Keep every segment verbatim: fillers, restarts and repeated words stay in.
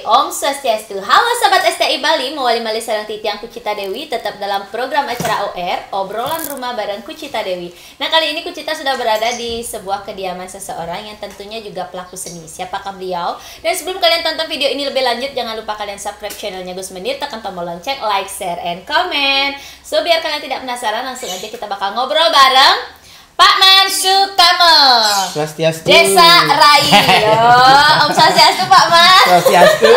Om Swastiastu. Halo Sobat S T I Bali, mawali malih sareng titiang Kucita Dewi, tetap dalam program acara O R, Obrolan Rumah bareng Kucita Dewi. Nah, kali ini Kucita sudah berada di sebuah kediaman seseorang yang tentunya juga pelaku seni. Siapakah beliau? Dan sebelum kalian tonton video ini lebih lanjut, jangan lupa kalian subscribe channelnya Gus Menir, tekan tombol lonceng, like, share, and comment. So, biar kalian tidak penasaran, langsung aja kita bakal ngobrol bareng Pak Man Sukamo. Swastiastu. Desa Rai. Oh, Om Swastiastu, Pak Man. Swastiastu.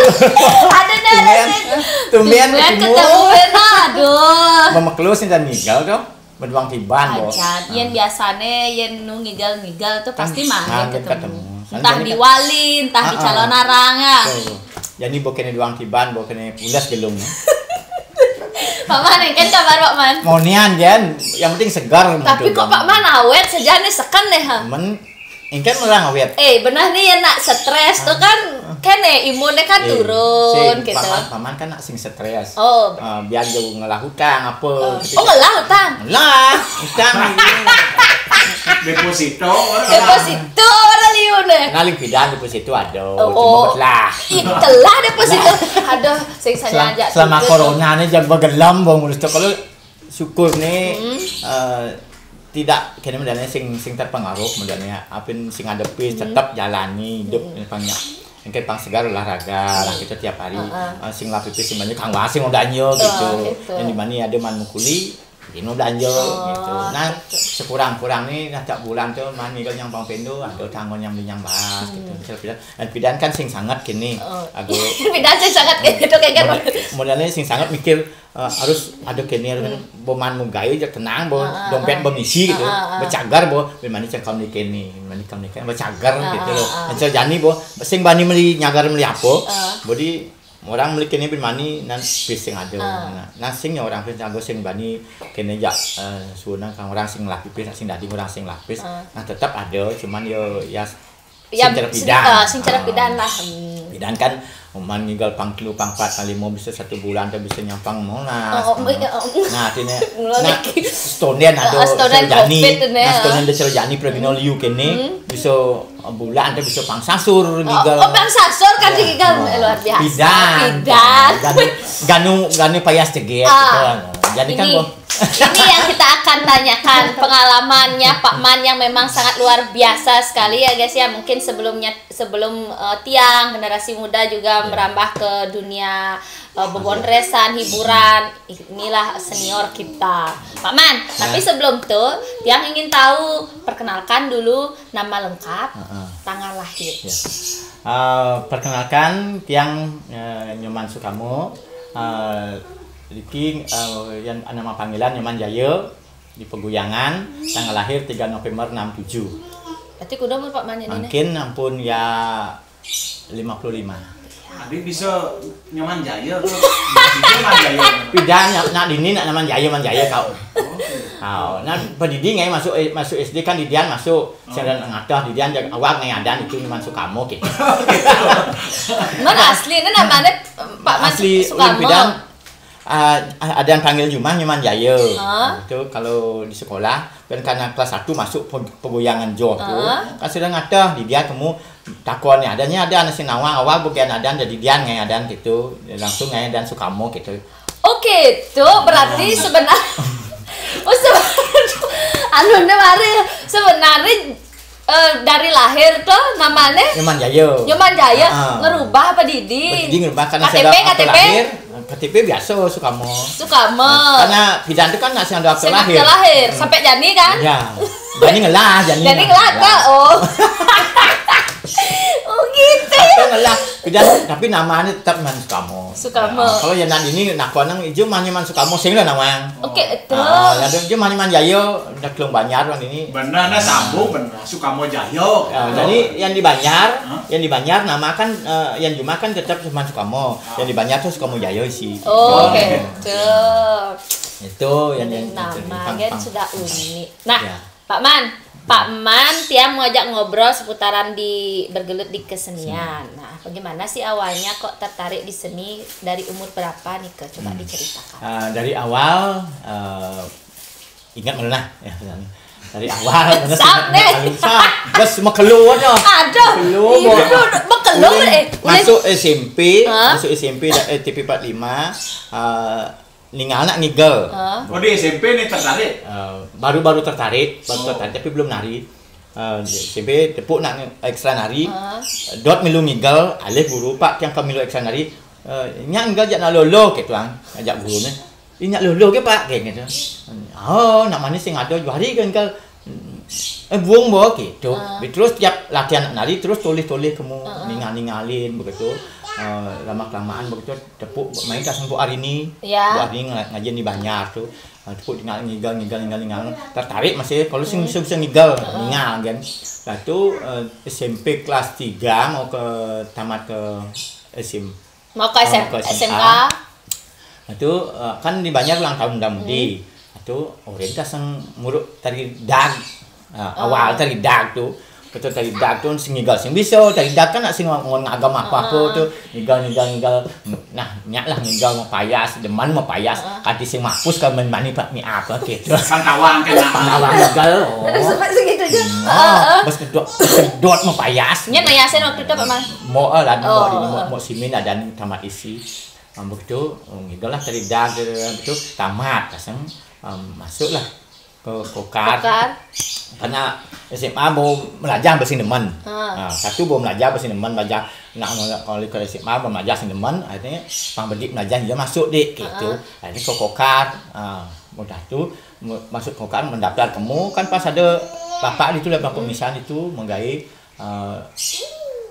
Ada dah Tumben, rasanya. tumben Tumben ketemu. Ketemu, aduh. Memeklus intan ngigal tuh. Berduang tiban, Bo. Ajan, yen biasane yen nu ngigal-ngigal tuh pasti Kan mangkin mangkin ketemu. Ketemu. Entah Kan di kan- wali, entah di Ah, ah. calon arangan. Tuh. Jadi bo kene duang tiban, bo kene pulas gelung. Pak Man, engken kabar, Pak Man? Monian, Jen. Yang penting segar. Tapi kok Pak Man awet sejane seken deh, ha? Men, engken orang awet. Eh, benar nih ya nak, stres tuh kan kene imunnya kan Eh, turun sing, gitu. Paman, paman kan nak sing stres. Oh. Eh, biar jauh ngelah utang apa. Oh, ngelah utang. Lah, utang. Deposito. Deposito orang liu nih. Ngaling pidan deposito ada. Oh. Cuma lah. Ih, telah deposito. Aduh, sing Selama, saja selama corona ini jangan bergelam, bang, ngurus tuh. Kalau syukur nih, eh, tidak kene modelnya sing sing terpengaruh modelnya. Apin sing ada pis tetap jalani hidup ini pangnya. Engke pang segar olahraga lah kita tiap hari. Eh, sing lapis sing banyak kang wasing udah nyo gitu. gitu. Yang dimana ada man mukuli, ini udah nyo gitu. Nah, sekurang-kurang nih nah tiap bulan tuh man nih yang pang pendo ada tangon yang beli yang bahas gitu. Misal pidan, dan pidan kan sing sangat kini. Aku Pidan sing sangat gitu kayak kan. Modalnya sing sangat mikir, eh, harus ada kene harus bo man mau gawe aja tenang, bo dompet bo misi gitu. Becagar, bo, be mani cengkam ni kene, mani kam ni kene becagar gitu loh. Ensel jani, bo, sing bani meli nyagar meli apa? Bodi orang meli kene be mani nan pis sing ada. Nah, nah sing ya orang pis jago sing bani kene jak, eh, sunan kang orang sing lapis, sing dadi orang sing lapis. Nah, tetap ada, cuman yo ya Ya, sing cara sing, pidan. eh, sing cara pidan lah. Hmm. Pidan kan man ngigal pang telu, pang pat, pang lima bisa satu bulan tuh bisa nyampang monas. Oh, oh, iya, oh. Nah, artinya Mulai nah, lagi. stonden ada Ah, stonden Sirjani. covid ini, Nah, ya. Stonden ada Sirjani Premino Liu kene bisa bulan tuh bisa pang sasur Oh, ngigal. oh, pang sasur kan Ya, digigal. oh. Eh, luar biasa. Pidan. Pidan. Ganu, ganu, ganu payas ceget. Ah. Gitu. Jadi kan, Ini, bo, ini yang kita akan tanyakan pengalamannya Pak Man yang memang sangat luar biasa sekali ya guys ya. Mungkin sebelumnya sebelum eh, tiang generasi muda juga merambah ke dunia eh, bebonresan, hiburan, inilah senior kita. Pak Man, tapi sebelum tuh tiang ingin tahu, perkenalkan dulu nama lengkap, Heeh. tanggal lahir. Ya. Eh, perkenalkan, tiang, eh, Nyoman Sukamo. Eh, Riki, eh, yang nama panggilan Nyoman Jaya di Peguyangan, tanggal lahir tiga November enam tujuh. Berarti kuda umur Pak Man ini nih? Mungkin ampun ya lima puluh lima. Abi bisa Nyoman Jaya tuh. Bisa Nyoman Jaya. Pidan nak, nak dini nak Nyoman Jaya, Nyoman Jaya kau. Oh, nah, pendidi ngai masuk, eh, masuk S D kan didian masuk. Sedang ngatah didian, awak ngai adan itu Nyoman Sukamo gitu. Mana asli ini namanya Pak Man Asli Sukamo? Pidan, ah, ada yang panggil Jumah Nyoman Jaya. Hah? Itu kalau di sekolah, kan karena kelas satu masuk pe- peguyangan Joh tu. Hah? Kan sedang ngatah didian kamu takonnya adanya ada anak sinawa awal bukan adan jadi dian ngai adan gitu, langsung ngai adan Sukamo gitu. Oke, tuh berarti sebenarnya oh, sebenarnya anu mari sebenarnya eh, dari lahir tuh namanya Nyoman Jaya. Nyoman Jaya Ah. ngerubah apa Didi? Jadi ngerubah karena K T P, saya ada akte K T P? Lahir, K T P biasa Sukamo. Sukamo. Karena Pidan itu kan nak sing ada akte Sing lahir. Akte lahir sampai jadi kan? Ya. Jadi ngelah, jadi Jadi ngelah tuh. Oh. Oh gitu. Atau ngelah, Pidan, tapi namanya tetap Man Sukamo. Sukamo. Ya, kalau yang nak ini nak konang ijo mah Nyoman Sukamo sing lah nawang. Oke, itu. Ah, ada ijo mah Nyoman Jaya udah kelung Banjar orang ini. Benar, nah sambung benar. Sukamo Jaya. Ya, jadi yang di Banjar, Hah? yang di Banjar nama kan eh, yang Jumah kan tetap Nyoman Sukamo. Yang di Banjar tuh Sukamo Jaya sih. Oh, gitu. Itu yang yang Nama yang kan pang- sudah unik. Nah, Ya. Pak Man, Pak Man, tiang mau ajak ngobrol seputaran di bergelut di kesenian. Nah, bagaimana sih awalnya kok tertarik di seni dari umur berapa nih ke? Coba diceritakan. Ah, dari awal eh, ingat mana ya. Dari awal, mana Sap, sih? deh. Aduh, sap. Bos makelo aja. Aduh, Makelo, itu boh. makelo, Ulun eh, ulun- masuk S M P, Hah? Masuk S M P da- eh, T P empat lima, eh, ningal nak ngigel. Hah? Oh, di S M P nih tertarik. Eh, baru-baru tertarik, baru Oh. tertarik tapi belum nari. Eh, di S M P tepuk nak ekstra nari. Hah? Dot milu ngigel, alih guru, "Pak, tiang ka milu ekstra nari." Eh, nya ngigel jak nak lolo, gitu ang. Ajak guru nih. "Ih, nyak lolo ke, Pak?" kayak gitu. "Oh, nak manis sing ada, juari kan kal." "Eh, buang bo," gitu. Ah. Terus tiap latihan nari, terus toleh-toleh kamu, ningal-ningalin begitu. Eh, lama kelamaan begitu, tepuk main kasang bu hari ini. Ya. Bu hari ini nga- ngajian di Banjar tuh. Eh, tepuk tinggal ngigel, ngigel, ngigel, ngigel. Tertarik masih, kalau sing bisa, bisa ngigel, ningal kan. Lah tu, eh, S M P kelas tiga mau ke tamat ke S M P. Mau ke S M, Mau ke S M K. S M A. Nah, tu, eh, kan di Banjar ulang tahun Damudi. Nah, tu orang kasang muruk tari dag. Ah, awal tari dag tu. Betul tari dag tu sing ngigel sing bisa, tari dag kan nak sing ngon ngagam apa-apa tu. Ngigel, ngigel, ngigel. Nah, nyak lah ngigel mau payas, deman mau payas. Kati sing mapus kalau main mani pak mi apa gitu. Kan tawang kan. Awal ngigel. Oh. Sampai segitu aja. Ah, bas kedot, kedot mau payas. Nya nayasin waktu itu Pak Mang. Mau eh, lah, Oh. Mau, mau, mau simin ada tamat isi. Ah, begitu, oh, ngigel lah tari dag, gitu. Tamat, kasang, em, masuklah ke Kokar. Kokar. Karena S M A mau belajar bahasa demen. Ha. Nah, satu mau belajar bahasa demen, belajar nak kalau ke S M A mau belajar bahasa demen, akhirnya pang bedik belajar dia masuk dek gitu. Akhirnya ke Kokar. Ah, udah tu mu- masuk Kokar mendaftar kamu kan pas ada bapak itu lah bapak misan itu menggai eh,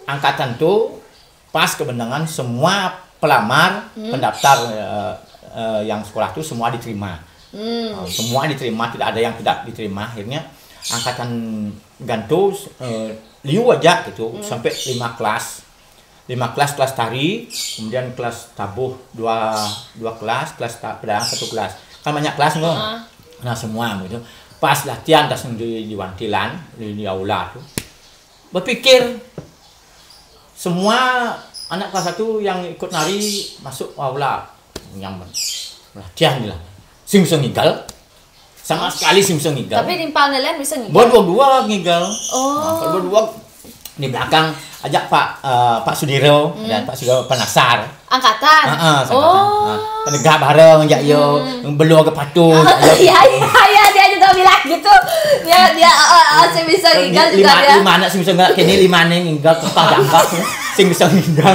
angkatan tu pas kebenangan semua pelamar pendaftar eh, eh, yang sekolah tu semua diterima. Hmm. Uh, semua diterima, tidak ada yang tidak diterima. Akhirnya angkatan Ganto uh, liu aja gitu sampai lima kelas. Lima kelas kelas tari, kemudian kelas tabuh dua dua kelas, kelas ta, pedagang satu kelas. Kan banyak kelas tuh. Nah, semua gitu. Pas latihan tas di, di Wantilan, di, di aula tuh. Berpikir semua anak kelas satu yang ikut nari masuk aula yang latihan lah. Sing bisa ngigel. Sama sekali sing bisa ngigel. Tapi timpal nelayan bisa ngigel. Buat dua-dua ngigel. Oh. Nah, kalau dua-dua di belakang ajak Pak eh, Pak Sudiro dan Pak Sudiro penasar. Angkatan. Heeh, Oh. Nah, penegak bareng jak yo, belo ke patu jak yo. Iya iya iya dia juga bilang gitu. Dia dia eh, eh, eh, sing bisa ngigel juga lima, dia. Lima anak sing bisa ngigel, kini lima nih ngigel tetap jangkak sing bisa ngigel.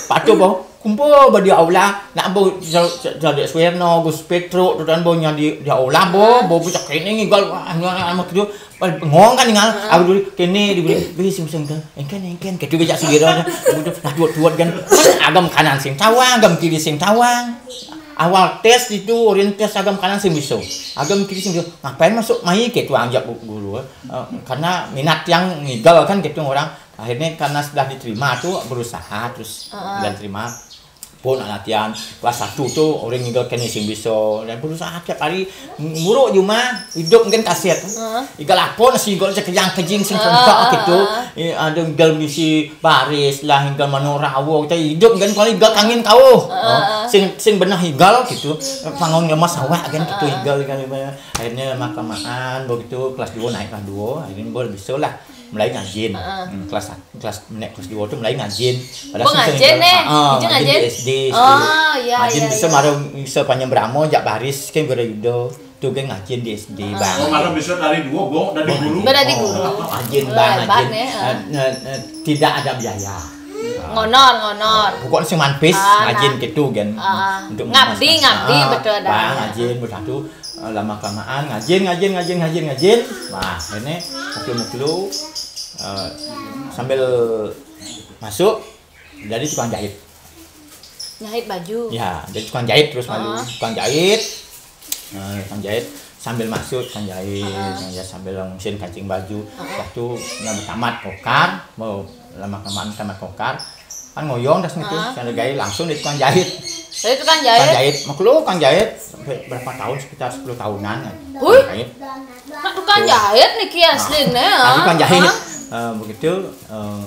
Patu bo, kumpul bo di aula, nak bo jadi Suwerno, Gus Petro, tu dan bo nya di di aula bo, bo bisa kini ngigel, wah, nya anu tu, ngong kan ngigel, aku dulu kini di beri, beri sing bisa ngigel, engken engken, ketu gejak sendiri aja, udah nah tuat tuat kan, agam kanan sing tawang, agam kiri sing tawang, awal tes itu orang tes agam kanan sing bisa, agam kiri sing bisa, ngapain masuk mai ketu anjak guru, eh, karena minat yang ngigel kan ketu orang, akhirnya karena sudah diterima tu berusaha terus dan terima pun latihan kelas satu tu orang ngigel kene sing bisa dan berusaha tiap hari muruk cuma hidup mungkin kaset. Igal apa nasi igal sekejang kejing sing kontak gitu. Eh, ada igal misi baris lah igal mano rawo kita hidup kan kalau igal kangin kau. Oh, sing sing benah igal gitu. Panggung lemas awak kan gitu igal kan. Akhirnya makan-makan begitu kelas dua naik kelas dua akhirnya boleh bisa lah mulai ngajin. Hmm, kelas satu kelas nek kelas dua tu mulai ngajin. Bo ngajin, eh? Itu ngajin? Di S D. Oh, iya, Ngajin iya, bisa iya. Marung bisa panjang beramo jak baris kan gara Yudo. Tu kan ngajin di S D bang. Oh, malah bisa dari dua bo dari guru. Berarti guru. Ngajin Oh, bang, hebat, ngajin. eh, Eh, eh, eh, tidak ada biaya. Ngonor, ngonor. Pokoknya sing manpis Ah, ngajin nah. gitu kan. Ah, Untuk ngabdi, memasak. ngabdi, Ah, betul dah. Bang, ngajin bersatu eh, lama kelamaan ngajin ngajin ngajin ngajin ngajin. Wah, ini maklu-maklu eh, sambil masuk jadi tukang jahit. Nyahit baju. Ya, jadi tukang jahit terus malu. Ah. Tukang jahit. Nah, tukang jahit sambil masuk tukang jahit, tukang jahit sambil ngusin kancing baju. Waktu yang tamat kokar, mau lama kelamaan tamat kokar, kan ngoyong dah situ, Ah. sambil gaya langsung di tukang jahit. Jadi tukang Tukang jahit. jahit, mau keluar tukang jahit sampai berapa tahun sekitar sepuluh tahunan kan. Wih. Jahit. Nak tukang jahit nih kias nih. Nah, tukang jahit. Eh, begitu eh,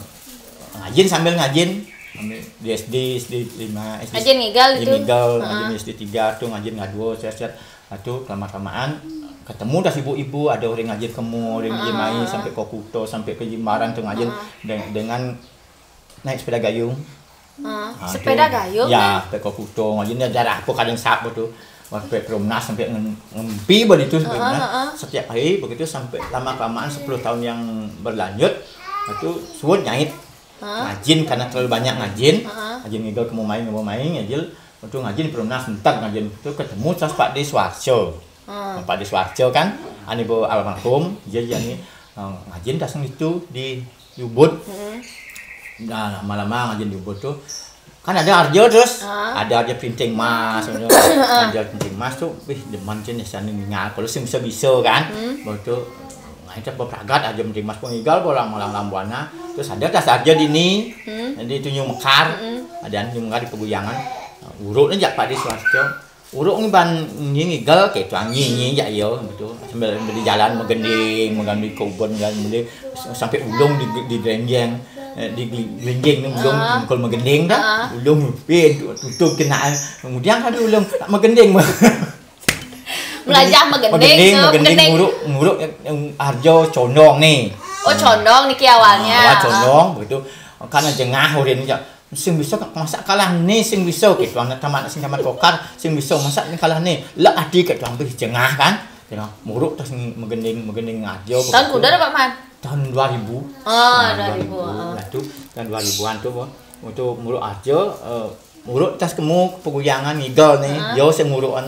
ngajin sambil ngajin sambil di S D, S D lima, S D Ngajin ngigal gitu. Ngajin ngigal, Heeh. ngajin S D tiga tuh ngajin ngaduo, sehat-sehat. Nah, tuh kelamaan-kelamaan Ketemu dah ibu-ibu, ada orang ngajin kemu, orang ngajin main sampai ke Kuta, sampai ke Jimbaran tu ngajin deng- dengan naik sepeda gayung. Ah, Ah, sepeda tu. gayung? Ya, sampai ke Kuta, ngajin dia darah apa kadang sap tu. Sampai Perumnas, sampai ngem- ngempi begitu sampai Ah, Perumnas. ah, ah. Setiap hari begitu sampai lama kelamaan sepuluh tahun yang berlanjut. Itu suud nyait. Ah. Ngajin karena terlalu banyak ngajin. Ah. Ngajin ngigel kemu main, kemu main, ngajin. Itu ngajin Perumnas, sebentar ngajin. Itu ketemu terus Pak De Suarso. Ah. Pak De Suarso kan, ani bu almarhum, jadi ani eh, ngajin taseng itu di Ubud. Nah, lama-lama ngajin di Ubud tu. Kan ada arja terus, Ah. ada arja Printing Mas, arja Printing Mas tu, wih, demen cen sana ningal. Kalau sing bisa-bisa kan, baru tu, nah, itu berperagat arja Printing Mas pun ngigel, bolang malam lambuana. Terus ada tas arja di ni, di Tunjung Mekar, ada Tunjung Mekar di Peguyangan. Urut aja Pak De Suarso. Uruk ni ban nyi ngigel ke tuan nyi nyi jak yo betul. Sambil beli jalan megending, megending ke ubun jalan beli sampai ulung di di gelenjeng. Eh, di gel- gelenjeng ni ulung kol megending dah. Ulung pin tutup kena. Kemudian kami ulung tak megending. Melajah megending, Megending, so, megending megending. Nguruk nguruk eh, arjo condong ni. Oh, condong niki awalnya. Ah, awal condong begitu. Karena jengah urin ni sing bisa masak kalah ni sing bisa gitu anak tamat sing tamat kokar sing bisa masak ni kalah ni lek ati kat tuan beri jengah kan kena muruk tas megending megending aja Tahun kuda dah Pak Man? Tahun dua ribu. Ah, dua ribu, ah. Lah tu tahun dua ribuan tu untuk muruk aja eh, muruk tas kemu peguyangan ngigel ni yo sing murukan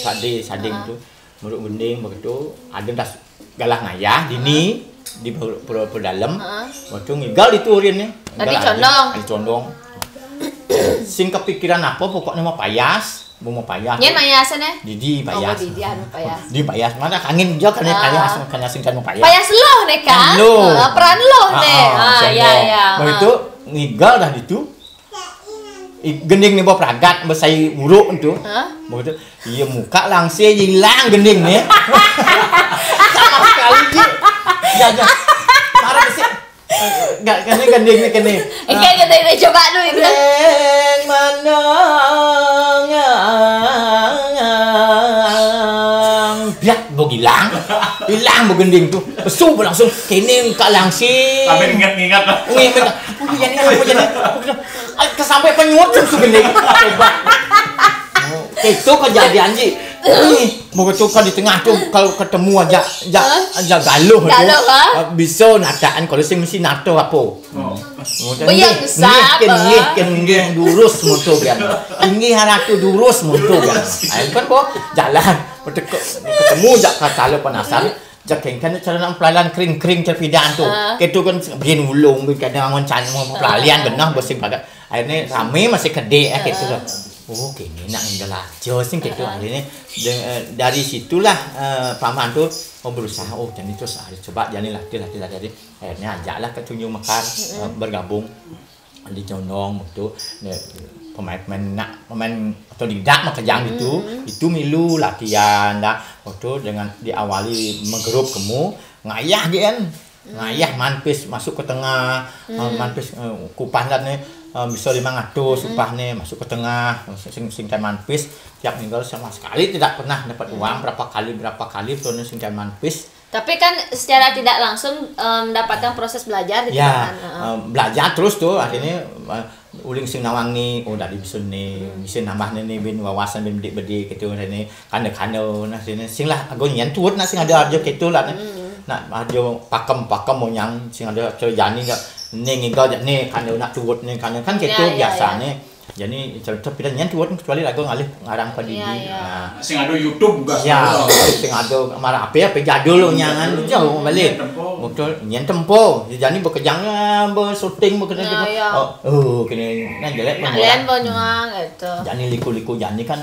tadi sading tu muruk gending begitu ada tas galah ngayah dini di pura pura dalam waktu ngigel itu urin ni. Tadi condong. Ada condong. Sing kepikiran apa pokoknya mau payas, mau mau payas. Nyen mayasnya? Didi Oh, payas. Didi anu payas. Di payas mana angin juga kena payas kena sing kan mau payas. Payas loh nih kan? Loh. Ah, peran loh nih. Ah, condong. Ya, ya. Begitu ngigel dah itu. I- Gending ni bawa peragat besai uruk tu. Hah? Begitu. Iya muka langsir hilang gending ni. Sama sekali je. Ya ya. Marah besi. Gak kena gending ni kena. Oke, kita ini coba dulu itu. Gending mana? Biar bo hilang. Hilang bo gending tu. Pesu bo langsung kena muka langsir. Sampai ingat-ingat lah. Weh, betul. Apa jadi ni? Apa jadi ni? Apa jadi ni? Ay, kesampai penyut susu gending. Coba. Oh, itu kejadian ji. Ni, mau tu kan di tengah tu kalau ketemu aja aja aja galuh tu. Galuh, ha? Ah, bisa nataan kalau sing mesti nato apa. Oh. Mudah Bayang ni, sapa? Ni, ni, ni, durus motor kan. Tinggi haratu durus motor kan. Ai kan bo jalan. Betul ke- ketemu jak kata lo penasaran. Jak kengkan cara nak pelalan kering-kering terpidan tu. Ketu kan bin ulung bin kadang angon can mau pelalian benar bosing pagat. Akhirnya rame masih kedek eh ketu lah. Oh, kini nak tinggal aja sing ketu akhirnya de- eh, dari situlah eh, paman tu oh berusaha oh jadi terus ah, coba jadi latih latih latih latih. Akhirnya ajaklah ke Tunjung Mekar eh, bergabung di Condong begitu. Dia pemain-pemain nak pemain atau tidak mah kejang gitu. Itu milu latihan dah. Waktu dengan diawali menggerup kemu ngayah kan. Ngayah manpis masuk ke tengah, eh, manpis eh, kupah lah ni eh, bisa lima ratus upah ni masuk ke tengah sing sing manpis tiap minggu sama sekali tidak pernah dapat uang berapa kali berapa kali tu ni sing manpis Tapi kan secara tidak langsung em, mendapatkan proses belajar gitu Ya, kan. Heeh. eh, belajar terus tu akhirnya eh, uling sing nawang ni, oh dari bisun ni, bisa nambah ni ni bin wawasan bin bedik-bedik gitu ni, kanda-kanda nah sini sing lah ago nyen tuut nak sing ada aja gitu lah ni. Nak aja pakem-pakem monyang sing ada aja jani dah ni ngiga je ni kanda nak tuut ni kanda kan gitu Ya, ya, biasa ya. Ni. Jadi cerita pilihan nyen tuut kecuali lagu ngalih ngarang pada Ya, diri. ya. Ah. Sing ada YouTube juga. Ya, sing ada marah apa apa jadul lo nyangan jauh balik. Nyen tempo. Betul, nyen tempo. Jadi bekerja bersyuting bekerja Ya, ya. Oh, oh kena nak jelek Nak pun. lian bonyuang gitu. Jadi liku-liku jadi kan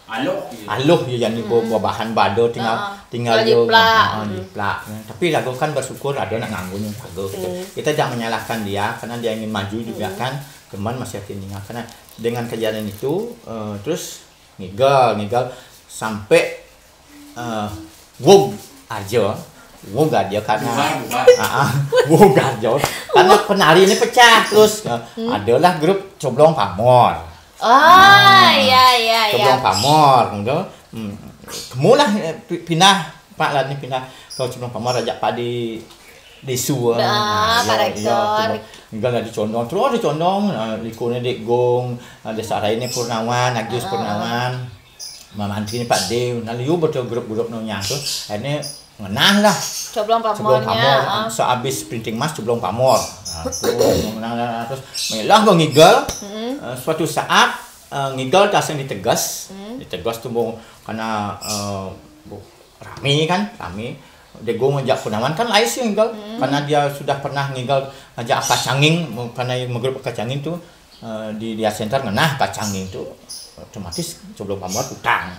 Alok. aluh ya jadi hmm. Bahan bado tinggal Ah, tinggal tinggal jiplak. Ah, jiplak. Tapi lagu kan bersyukur ada nak nganggu ni lagu gitu. Kita jangan menyalahkan dia karena dia ingin maju juga kan. Cuman masih hati tinggal karena dengan kejadian itu eh, terus ngigal ngigal sampai eh, wog aja wog aja karena Bubar, bubar. Ah, ah, wog aja karena penari ini pecah terus eh, adalah grup Coblong Pamor. Oh, iya iya iya. Coblong Pamor gitu. Hmm. Kemulah eh, pi- pindah Pak lah ni pindah ke Cublong Pamor ajak Pak di Desu. Ah, Pak Rektor. Nggal lah di Condong, terus di Condong, ah, liku ni Dek Gong, ah, Desa Rai ni Purnawan, Agus Purnawan. Mamantri ni Pak Dew, nah liu betul grup-grup nang nyang tu. Ini ngenah lah. Cublong Pamor, Cublong Pamor, ah. Sehabis printing mas Cublong Pamor. Nah, tu ngenah lah, terus melah ngigel. Ah, suatu saat, ah, ngigel taseng ditegas. Ditegas tu bo karena, ah, bo rami kan, rami. Dego ngajak Purnawan kan lain sih ngigel. Karena dia sudah pernah ngigel ngajak Aka Canging, karena yang grup Aka Canging tu, eh, di, di Art Center ngenah Aka Canging tu, otomatis Cublong Pamor utang.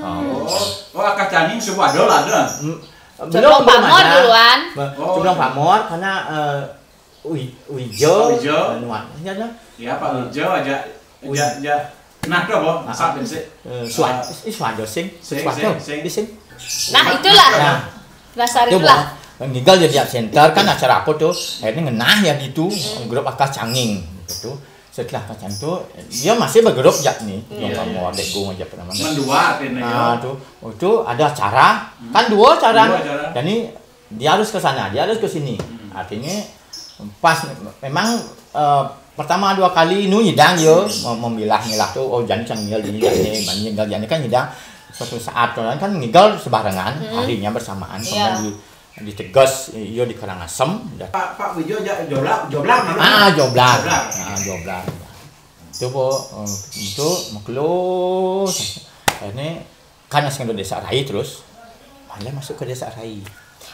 Ah, Oh, oh Aka Canging sebelum ada lah ada. Belum, belum Pamor ada. Duluan. Cublong Pamor karena, eh, Wi-, Wijo, Wijo. Nuan. Ya, ada. Ya, Pak Wijo aja, aja, aja. Nah, tu apa? Masak bensik. Eh, Suan, eh, Suan Josing, Suan Josing. Nah, itulah. Nah, dasar itulah. Ngigel jadi Art Center kan acara apa tu? Akhirnya ngenah ya di tu, grup Aka Canging gitu. Setelah Aka Canging tu, dia masih bergrup jak ni, yang kamu ada go aja apa namanya. Mendua artinya. Ah, tu. Oh, tu ada acara, kan dua acara. Dua acara. Jadi dia harus ke sana, dia harus ke sini. Artinya pas memang, eh, pertama dua kali nu nyidang yo memilah-milah tu, oh, jangan cang ngigel dini, jangan ngigel, jangan kan nyidang. Suatu saat tu kan ngigel sebarengan, harinya bersamaan, kemudian di, ditegas yo di Karangasem. Pak, Pak Wijo aja joblar, joblar mana? Ah, joblar. Ah, joblar. Itu po, eh, itu makelo. Ini kan asing Desa Rai terus. Malah masuk ke Desa Rai.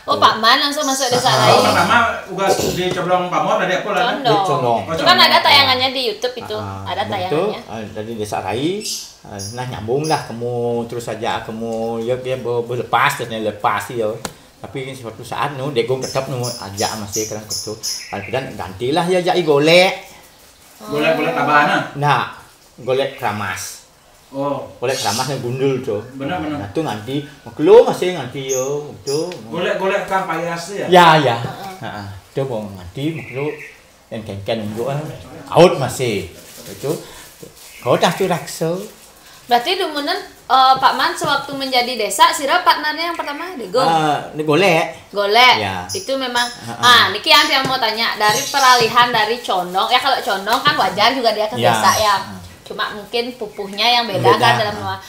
Oh, Pak Man langsung masuk Desa Rai. Pertama ugas di Cublong Pamor tadi apa lah? Condong. Itu kan ada tayangannya di YouTube itu. Ada tayangannya. Dari Desa Rai, nah nyambung lah kemu terus aja kemu ya, ya berlepas terus lepas ya. Tapi suatu saat nu Dek Gong tetap nu aja masih kerang kutu. Kan gantilah ya jai golek. Golek-golek tabahan. Nah, golek keramas. Oh. Golek keramas yang gundul tu. Benar, benar. Nah, tu nganti makelo masih nganti yo tu. Golek-golek kang payas tu ya. Ya, ya. Ha, tu mau nganti makelo yang kengken unjuk ah. Out masih. Itu kau dah tu raksa. Berarti dumunan, eh, Pak Man sewaktu menjadi desa, sira partnernya yang pertama Dego. Ah, ni golek. Golek. Ya. Itu memang. Ah, niki yang saya mau tanya dari peralihan dari Condong. Ya kalau Condong kan wajar juga dia ke desa ya. Cuma mungkin pupuhnya yang beda, kan dalam rumah.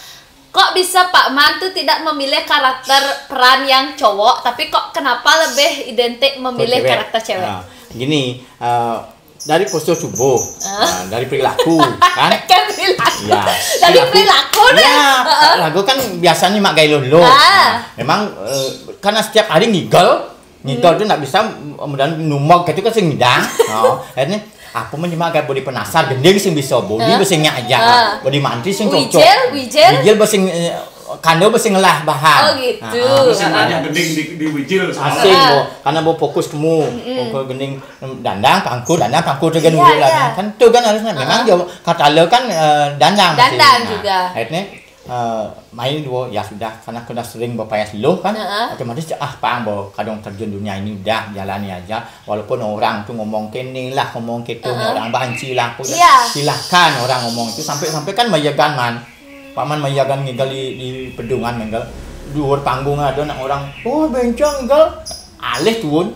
Kok bisa Pak Man tuh tidak memilih karakter peran yang cowok, tapi kok kenapa lebih identik memilih karakter cewek? Nah, gini, eh, dari postur tubuh, eh, dari perilaku, kan? Kan perilaku. Ya. Dari perilaku deh. Ya, lagu kan biasanya mak gaya lo. Nah, memang, eh, karena setiap hari ngigel, ngigel tu nak bisa mudah numog gitu kan sing ngidang. Oh, akhirnya apa menyemak gaya bodi penasar gending sing bisa bodi sing nyak aja. Bodi mantri sing cocok. Wijil, wijil. Wijil bersing, eh, kando bersing ngelah bahan. Oh gitu. Terus yang banyak gending di, di wijil. Asing bo, karena bo fokus kemu, ke gending, em, dandang pangku, dandang pangku tu kan Iya, dulu lah. Iya. Kan tu kan harusnya memang jauh kata lo kan, eh, dandang masih. Dandang Nah, juga. Akhirnya, eh, main dua ya sudah karena kena sering berpayas loh kan, otomatis ah pang bo kadang terjun dunia ini udah jalani aja, walaupun orang tu ngomong kene lah ngomong gitu, orang banci lah apa, Iya. Silahkan orang ngomong itu sampai-sampai kan mayagan man. Pak Man mayagan ngigal di, di pedungan menggal. Duur panggung ada nak orang, "Oh, bencong ngigal." Alih turun.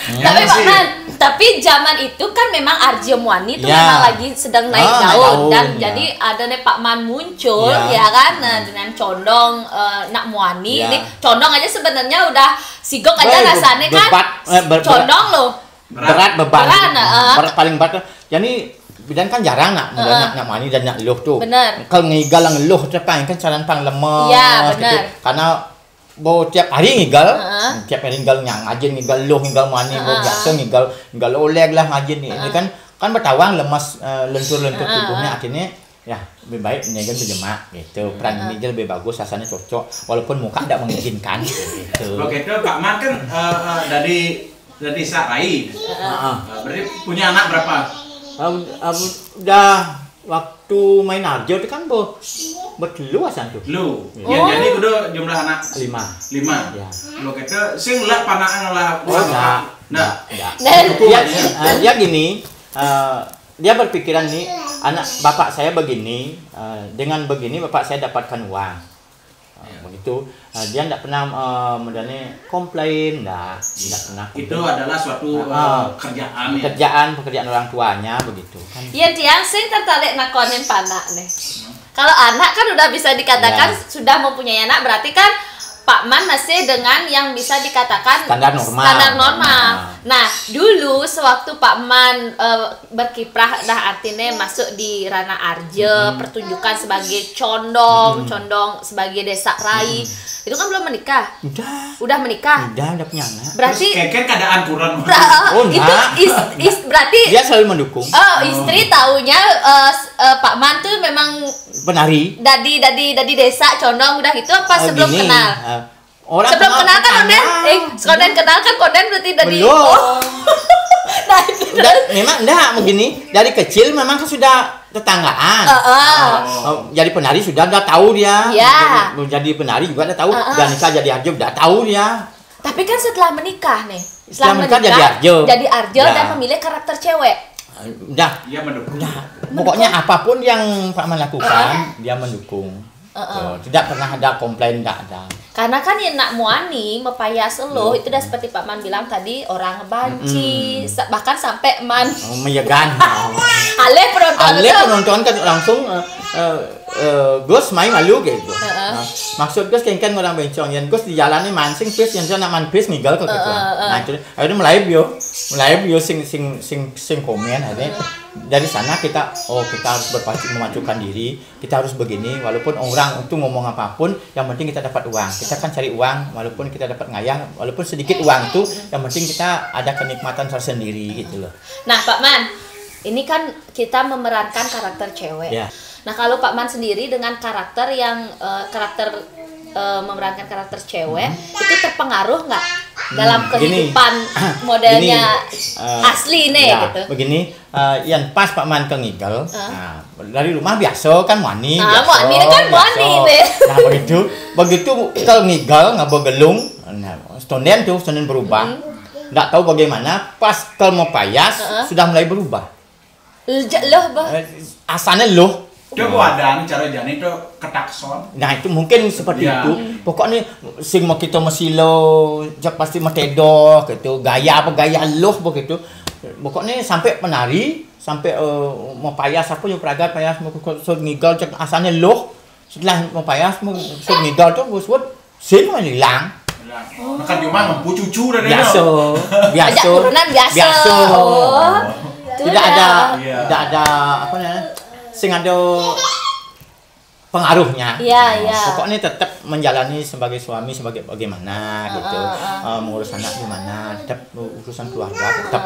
Tapi Pak Man, tapi zaman itu kan memang Arjia Muani tuh Ya. Memang lagi sedang naik Ah, naik daun, daun, dan ya. Jadi ada nih Pak Man muncul Ya. Ya kan, nah, dengan condong, eh, nak Muani Ya. Nih condong aja sebenarnya udah sigok aja Baik, rasanya kan bebat, eh, ber- Condong loh. Berat beban. Berat, heeh. Berat paling berat. Jadi bidan kan jarang nak, nak, nak Muani dan nak Luh tu. Benar. Kalau ngigal yang Luh tu kan, kan saran pang lemas. Ya, Gitu. Benar. Karena bo tiap hari ngigal, tiap hari ngigal nyang ajin ngigal Luh ngigal Muani bo biasa ngigal ngigal Oleg lah ngajin ni. Ini kan kan bertawang lemas, eh, lentur-lentur tubuhnya akhirnya ya lebih baik ngigal berjemak gitu. Peran ini je lebih bagus rasanya cocok walaupun muka tidak mengizinkan gitu. Oke, itu Pak Man kan, eh, eh, dari dari Sarai. Heeh. Eh, berarti punya anak berapa? Am- am- dah waktu main arjo tu kan bo bertelu asan tu. Lu. Ya, jadi kudu jumlah anak Lima. Lima. Ya. Lo kata sing lah panaan lah. Oh, enggak. Nah. Enggak. Dan Cukup Dia, ya. eh, dia gini, eh, dia berpikiran ni anak bapak saya begini, eh, dengan begini bapak saya dapatkan uang. Begitu. Ah, dia ndak pernah, eh, modalnya komplain, ndak, ndak pernah Itu komplain. Adalah suatu Ah, eh, kerjaan ya. Pekerjaan, pekerjaan orang tuanya begitu kan. Iya, tiang sing tertarik nakonin panak nih. Kalau anak kan udah bisa dikatakan Ya. Sudah mempunyai anak, berarti kan Pak Man masih dengan yang bisa dikatakan Standar normal. Standar normal. Nah. Nah, dulu sewaktu Pak Man eh, berkiprah, dah artinya masuk di ranah arja, pertunjukan sebagai condong, condong sebagai desa rai. Itu kan belum menikah. Udah. Udah menikah. Udah, udah punya anak. Berarti Terus kayak kan keadaan kurang. Bra- Oh, itu enggak. is, is berarti Dia selalu mendukung. Oh, istri taunya eh, s- eh, Pak Man tuh memang Penari. Dadi dadi dadi desa condong udah gitu apa Oh, sebelum gini, kenal? Eh, orang Sebelum kenal kan konden, eh, konden kenal kan konden berarti dari Belum. Oh. Nah, itu Udah, memang enggak begini. Dari kecil memang kan sudah tetanggaan. Heeh. Oh, jadi penari sudah udah tahu dia. Ya. Jadi penari juga udah tahu. Heeh. Dan nikah jadi arjo udah tahu dia. Tapi kan setelah menikah nih, Setelah menikah jadi arjo. jadi arjo Ya. dan memilih karakter cewek. Udah. Iya mendukung. Udah. Pokoknya apapun yang Pak Man lakukan, dia mendukung. Heeh. Tuh, tidak pernah ada komplain, tidak ada. Karena kan yang nak muani mepayas lo itu udah seperti Pak Man bilang tadi orang banci sa- bahkan sampai man Oh, meyegan. aleh penonton Alih itu. Penonton kan langsung eh, eh, eh, Gus main malu gitu. Heeh. Nah, maksud Gus kengken orang bencong yang Gus di jalan ni mancing pis yang nak man pis ngigel ke gitu. Heeh, heeh. Nah, itu akhirnya mulai bio, mulai bio sing sing sing sing komen aja. Dari sana kita, oh, kita harus berpacu memacukan diri, kita harus begini, walaupun orang itu ngomong apapun, yang penting kita dapat uang. Kita kan cari uang, walaupun kita dapat ngayah, walaupun sedikit uang itu, yang penting kita ada kenikmatan tersendiri gitu loh. Nah, Pak Man, ini kan kita memerankan karakter cewek. Ya. Nah, kalau Pak Man sendiri dengan karakter yang eh, karakter eh, memerankan karakter cewek itu terpengaruh nggak dalam Hmm, begini. kehidupan modelnya Begini, eh, asli nih Ya, gitu. Begini, eh, yang pas Pak Man ke ngigel, nah, dari rumah biasa kan muani, Ah, biasa, muani kan biasa. Muani deh. Nah, begitu, begitu ke ngigel ngabo gelung, nah, stonden tuh, stonden berubah. Nggak tahu bagaimana, pas ke mepayas sudah mulai berubah. Lejak loh, bah. Eh, Asalnya loh. Coba ada nih cara jani tuh ketakson. Nah, itu mungkin seperti Ya. Itu. Pokoknya sing mau kita mesilo, jak pasti metedoh gitu. Gaya apa gaya loh begitu. Pokoknya sampai penari, sampai eh, mau payas apa yang peragat payas mau ke sud ngigel cek asalnya loh. Setelah mau payas mau sud ngigel tuh gue sud sing hilang. Nah, kan cuma mampu cucu dan Biasa, biasa. Ajak turunan biasa. Biasa. Oh. Tidak ada, Iya. tidak ada apa namanya? Sing ada pengaruhnya. Iya, iya. Pokoknya tetap menjalani sebagai suami sebagai bagaimana gitu. Eh, mengurus anak gimana, tetap urusan keluarga tetap.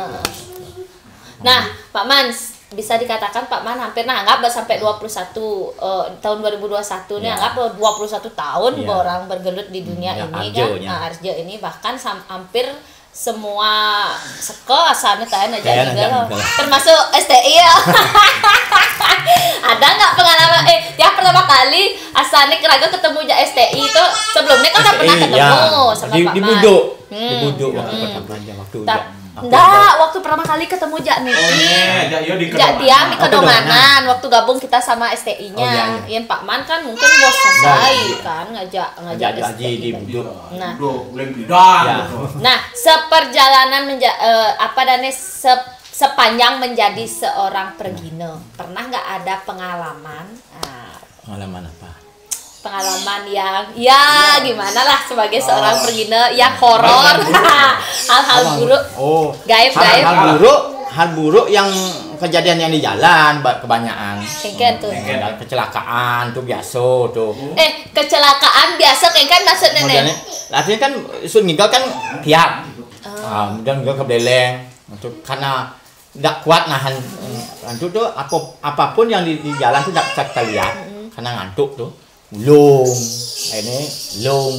Nah, Pak Man, bisa dikatakan Pak Man hampir nah anggap sampai dua puluh satu eh, tahun dua ribu dua puluh satu nih Ya. Anggap dua puluh satu tahun Ya. orang bergelut di dunia Ya, ini arjo, kan. Ya. Nah, arjo ini bahkan sam- hampir semua seko asalnya tanya aja Tanya juga aja loh. juga lah. Termasuk S T I ya. Ada nggak pengalaman eh yang pertama kali asalnya keraga ketemu aja S T I itu sebelumnya kan udah pernah Iya. ketemu sama di, Pak di Man. Buduk. Hmm. Di Buduk waktu pertama aja waktu Ta- aku Nggak, waktu pertama kali ketemu Jak nih. Oh, iya, ada yo di Jak tiang di Oh, Kedonganan Kedonganan. Waktu gabung kita sama S T I-nya. Oh, iya, iya. Yang Pak Man kan mungkin bos selesai Iya. kan ngajak ngajak Ngajak Haji S T I. di Buduk. Nah, Udah, boleh bidan Ya. gitu. Nah, seperjalanan menja eh, apa dan se- sepanjang menjadi seorang pergina, pernah nggak ada pengalaman? Nah, Pengalaman apa? pengalaman yang ya gimana lah sebagai seorang pergina yang horor, hal-hal buruk, Oh, gaib hal, gaib. Hal buruk, hal buruk yang kejadian yang di jalan ba- kebanyakan. Kengken tuh. Dan kecelakaan tuh biasa tuh. Eh, kecelakaan biasa kengken maksudnya nih. Kemudian artinya kan sun ngigel kan tiap. Ah, kemudian ngigel ke beleng. Itu karena tidak kuat nahan itu tuh apa apapun yang di, di jalan tuh tidak bisa kita lihat karena ngantuk tuh. Ulung. Ini lung.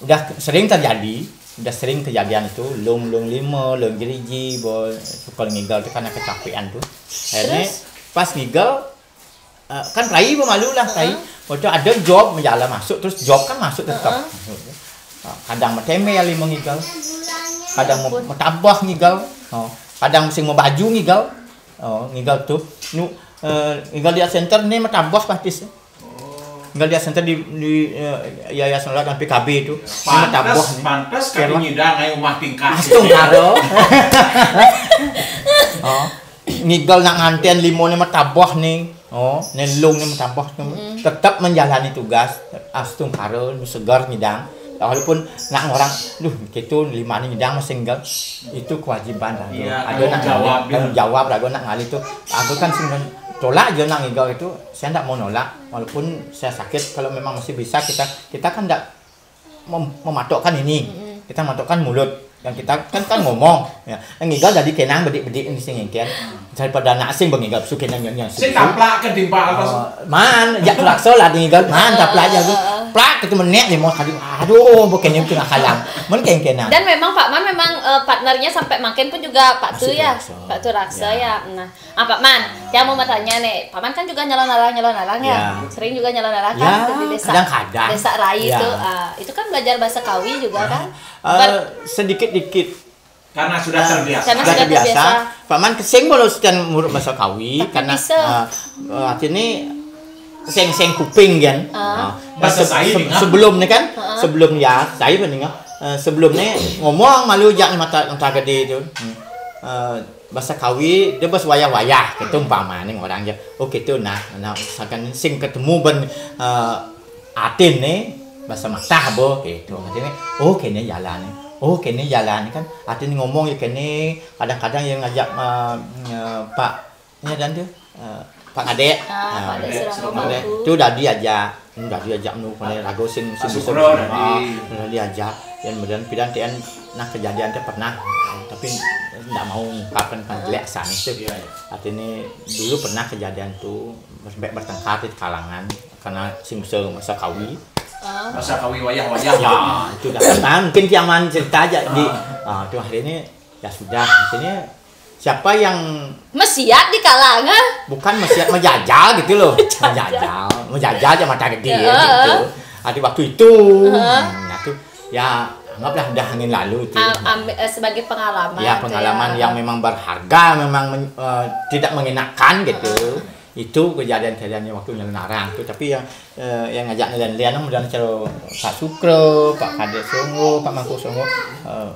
Udah sering terjadi, udah sering kejadian itu lung lung lima, lung geriji, bo suka ngigel tuh karena kecapean tuh. Akhirnya Terus? Pas ngigel eh, kan rai pemalu lah rai. Waktu ada job menjalan masuk terus job kan masuk tetap. Nah, kadang metemel lima ngigel. Kadang mau metabah ngigel. Oh, kadang mesti mau baju ngigel. Oh, ngigel tuh. Nu eh, ngigel di center ni metabah batis. Tinggal dia center di, di eh, yayasan Lolat dan P K B itu. Ini Pantes, taboh nih. Pantes Kira- kami nyidang ayo rumah tingkat. Astungkara. Oh. Ngigel nak nganten limo ni mataboh ni. Oh, nelung ni mataboh ni. Tetap menjalani tugas. Astungkara, nu segar nyidang. Walaupun nak orang, duh, gitu lima ni nyidang masih ngigel. Itu kewajiban raga. Iya, Ada nak tanggung jawab ngalih, dia. Tanggung jawab raga nak ngalih tu. Raga kan sing tolak je nak ngigel itu. Saya tak mau nolak. Walaupun saya sakit, kalau memang masih bisa kita kita kan tak mem- mematokkan ini. Kita mematokkan mulut. Yang kita kan kan ngomong. Ya. Yang ngigel jadi kenang bedik-bedik ni sing kan. Daripada nak asing bengigel su kenang nyonya. Saya taplak ke timpa atas. Oh, man, jak kelakso lah ngigel, man taplak je tu. Plak itu menek ni mau kali. Aduh, bukan ni tengah kalang. Men keng kenang. Dan memang Pak Man memang eh, partnernya sampai makin pun juga Pak Tu Masih ya. Turakso. Pak Turakso Ya. Ya. Nah, Pak Man, yang mau bertanya nih, Pak Man kan juga nyalon arang nyalon arang ya. Ya. Sering juga nyalon arang Ya, kan di desa. Kadang-kadang. Desa Rai Ya. itu. Ah, itu kan belajar bahasa Kawi juga kan. Eh, sedikit-dikit. Karena sudah terbiasa. Karena Sudah sudah terbiasa. terbiasa. Pak Man kesing bolo setian murid bahasa Kawi Tapi karena bisa. Ah, eh, artinya seng-seng kuping kan. Ah. Ah. Bahasa Se- saya se- dengar. Sebelum ni kan, sebelum ya, saya pun dengar. Eh, sebelum ni ngomong malu jak ni mata mata gede tu. Hmm. Eh, bahasa Kawi dia bahasa wayah-wayah gitu umpama ni orang je. Oh gitu nah, nah misalkan sing ketemu ben eh, atin ni bahasa matah bo gitu. Artinya oh kene jalan ni. Oh kene jalan ni kan. Artinya ngomong ya kene kadang-kadang yang ngajak eh, eh, Pak Nya dan tu eh, Pak Kadek. Ah, Pak Kadek Surangga Pak Kadek. Mangku. Tu dah diajak. Hmm, dah diajak nu kena ragu sing sing Pak bisa Sukro bersama. tadi. Dah diajak. Yang kemudian pidan tian nak kejadian tu pernah tapi tidak mau ungkapkan kan jelek sana tu. Iya, iya. Artinya dulu pernah kejadian tu sampai bertengkar di kalangan karena sing bisa masa kawi. Bahasa Kawi wayah-wayah. Ya, itu dah. Nah, mungkin kiaman cerita aja di. Ah, tu hari ini ya sudah. Maksudnya siapa yang Mesiat di kalangan. Bukan mesiat menjajal gitu loh. Menjajal, menjajal aja mata gede Ya, ya, gitu. Ada waktu itu. Heeh. Hmm, nah tu ya anggaplah dah angin lalu itu. Am- ambil eh, sebagai pengalaman. Ya tu pengalaman ya. yang memang berharga, memang men- eh, tidak mengenakan gitu. Itu kejadian-kejadiannya waktu nyelenarang tu. Tapi yang eh, yang ngajak nelayan-nelayan mudah cara Pak Sukro, Pak Kadek Songo, Pak Mangku Songo eh,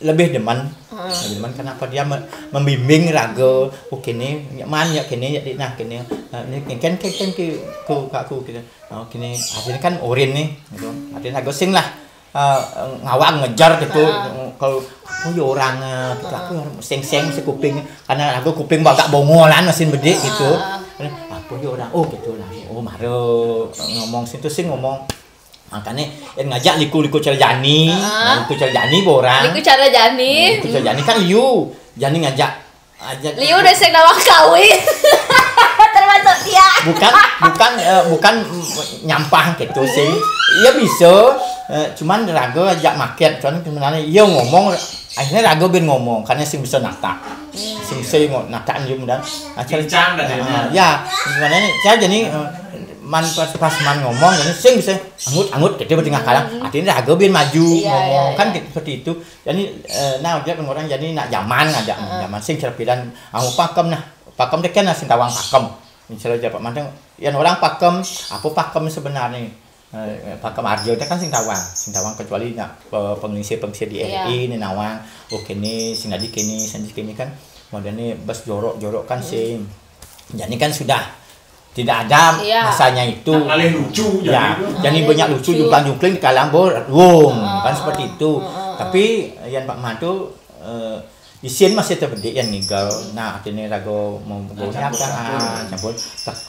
lebih demen. Lebih demen kenapa dia me- membimbing raga, oh kini nyak man nyak kini nyak di nah kini. Eh, ni kan kan kan ke ke aku kita. Oh kini akhirnya kan orin ni gitu. Akhirnya raga sing lah eh, ngawang ngejar gitu. Kalau aku ya orang eh, gitu aku yang seng-seng si kuping karena aku kuping agak bongolan masih bedik gitu. Apa ya orang oh gitu lah. Oh mara ngomong situ sih ngomong makanya yang ngajak liku-liku cara jani, liku cara jani orang. Liku cara jani. Liku cara jani kan liu, jani ngajak aja Liu udah sing nawang kawi. Termasuk dia. Bukan bukan eh, bukan nyampah gitu sih. Iya bisa eh, cuman raga ajak market cuman sebenarnya iya ngomong akhirnya raga bin ngomong karena sing bisa nata. Sing bisa ngomong nata dia mudah. Acara Bincang dah dia. Ah, ya sebenarnya saya jadi eh, man pas pas man ngomong jadi sing bisa angut angut gitu bertengah kalah artinya raga bin maju Iya, ngomong iya, kan iya. Gitu, seperti itu jadi eh, nah dia orang jadi nak zaman ada zaman sing cerpilan aku pakem nah pakem dia kan sing tawang pakem misalnya jabat manteng yang orang pakem apa pakem sebenarnya Eh, pakem arjo dia kan sing tawang sing tawang kecuali nak eh, pengelisir-pengelisir di Iya. R I ni nawang oh kini sing tadi kini sing tadi kini kan model ni bes jorok-jorok kan sing jadi kan sudah tidak ada Iya. masanya itu Nak ngalih lucu ya jadi. jadi Ada banyak lucu lucu. Jungkling-jungkling di kalang bor wong kan seperti itu tapi yang Pak Mantu eh, isin masih terbedik yang ninggal nah artinya raga mau berguna kan campur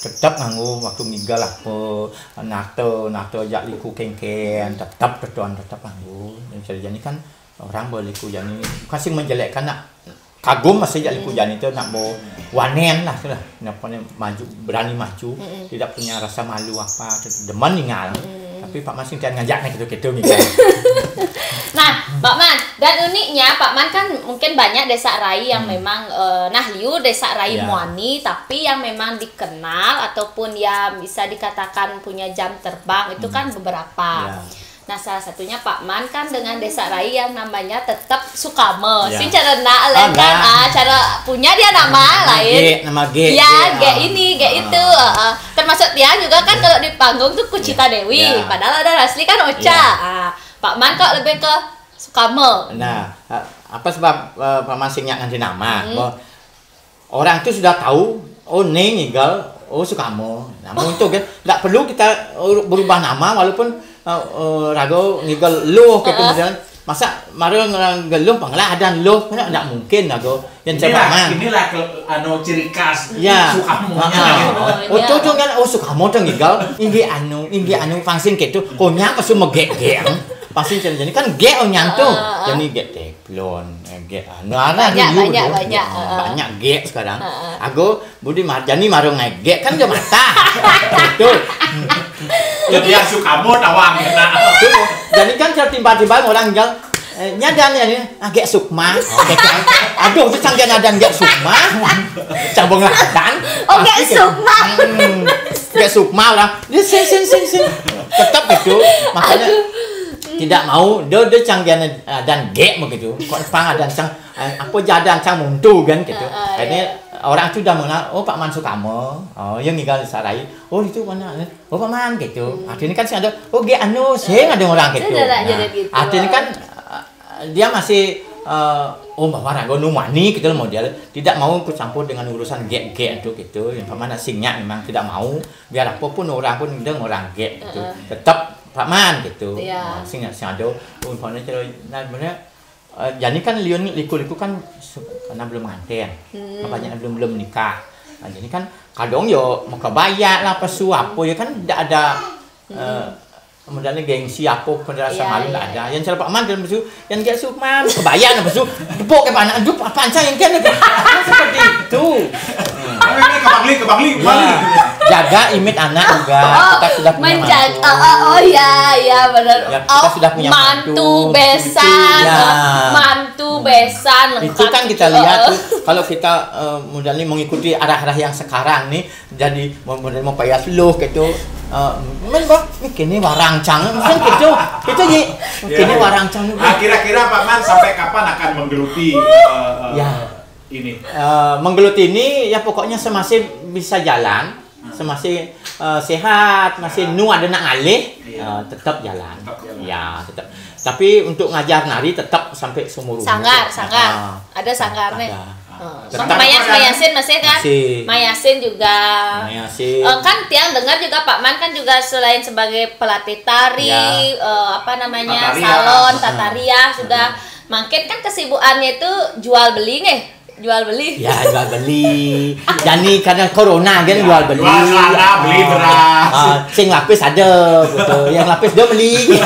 tetap nganggu waktu ninggal apa nata nata jak liku kengken tetap tetuan tetap nganggu jadi kan orang berliku jadi bukan sih menjelekkan nak kagum masih jak liku jadi tu nak mau wanen lah tu lah nak punya maju berani maju tidak punya rasa malu apa tu demen ningal tapi Pak Masing tiang ngajak ni gitu-gitu ni Nah, Pak Man, dan uniknya Pak Man kan mungkin banyak desa rai yang memang eh, nah liu desa rai Ya. Muani tapi yang memang dikenal ataupun ya bisa dikatakan punya jam terbang itu kan beberapa. Ya. Nah, salah satunya Pak Man kan dengan Desa Rai yang namanya tetap Sukama. Ya. Sing cara nak, ah, kan, ah, cara punya dia nama lain. G, nama G, ya, G, G ah. Ini, G itu. Ah. Termasuk dia juga kan, ya, kalau di panggung tuh Kucita, ya, Dewi. Ya. Padahal ada asli kan Ocha. Ya. Ah, Pak Man kok lebih ke Sukama. Nah, apa sebab, eh, Pak Man sing nyak nganti nama? Hmm. Bahwa orang tu sudah tahu, oh, ni ngigal, oh, Sukama. Nama untuk kan, tak perlu kita, oh, berubah nama walaupun, eh, eh, raga ngigal Luh gitu, misalnya. Masa mara ngigal Luh, panglah adan Luh, kan tak mungkin raga. Yang inilah, inilah ke, anu, ciri khas Sukama. Ya. Oh, tu, tu kan, oh, Sukama tu ngigal, inggih anu, inggih anu, pang sing gitu. Konyang pasu megek-gek. Pang sing jadi kan gek onyang tu. Jadi gek teh. Belum, eh, gek, ah, banyak, banyak, banyak, ah, banyak gek sekarang. Aku budi mar-, jani marung naik gek kan dia mata. Betul. Jadi ya Sukama tawang kena. Jadi kan tiba-tiba orang bilang, eh, nyadan ya ni, ah, gek Sukma. Oke, kan. Aduh, tu cang nyadan gek Sukma. Cabang ladan. Oh, gek Sukma. Hmm, gek Sukma lah. Dia sin, sin, sin, sin. Tetap gitu. Makanya tidak mau, dia, dia cang nyadan gek begitu. Kok pang ada cang Eh, apa jadan cang muntu kan gitu. Akhirnya orang tu dah mengenal, oh, Pak Man Sukama. Oh, yang ngigal Sarai. Oh, itu mana? Oh, Pak Man gitu. Artinya kan sing ada, oh, gek anu, sing ada orang gitu. Artinya kan, eh, dia masih, eh, oh, bahwa raga numani gitu loh model. Tidak mau ikut campur dengan urusan gek-gek itu gitu. Yang Pak Man singnya memang tidak mau. Biar apa pun orang pun dia orang gek gitu. Tetap Pak Man gitu. Sing, sing ada, oh, umpamanya cara, nah, bener, Eh, jadi kan liun liku-liku kan su-, karena belum nganten, kan banyak belum, belum nikah. Nah, jadi kan kadang yo mau kebaya lah, pesu apa ya kan tidak ada, eh, modalnya gengsi apa, pada rasa malu tidak ada. Yang cara Pak Man dalam pesu, yang dia su man kebaya lah pesu, tepuk ke anak, aduh apa ancang yang kan seperti itu. Ini ke Bangli, ke Bangli, ke Bangli. Ya. Jaga image anak juga. Kita sudah punya menjaga mantu. Oh, oh, oh, ya, ya, benar. Ya, kita sudah punya mantu, mantu besan, ya, mantu besan. Itu kan kita lihat tuh, kalau kita, eh, modalnya mengikuti arah-arah yang sekarang nih, jadi mau, modal mau payas loh gitu. Eh, men bah, ini kini warang cang, kan gitu. Itu ji, kini warang cang. Ah, kira-kira Pak Man sampai kapan akan menggeluti, eh, eh, ini? Eh, menggeluti ini ya pokoknya semasih bisa jalan, semasih, eh, sehat, masih nu ada nak ngalih, eh, tetap jalan. Tetap jalan. Ya, tetap. Tapi untuk ngajar nari tetap sampai seumur umur. Sanggar, sanggar. Ada sanggar nih. Ada. Tetap. Mayas, Mayasin masih kan? Masih. Mayasin juga. Mayasin. Eh, kan tiang dengar juga Pak Man kan juga selain sebagai pelatih tari, eh, apa namanya, salon, tata rias juga. Makin kan kesibukannya itu jual beli nih. Jual beli. Ya, jual beli. Jani karena corona kan jual beli. Jual celana, beli beras. Ah, sing lapis ada, betul. Yang lapis dia beli.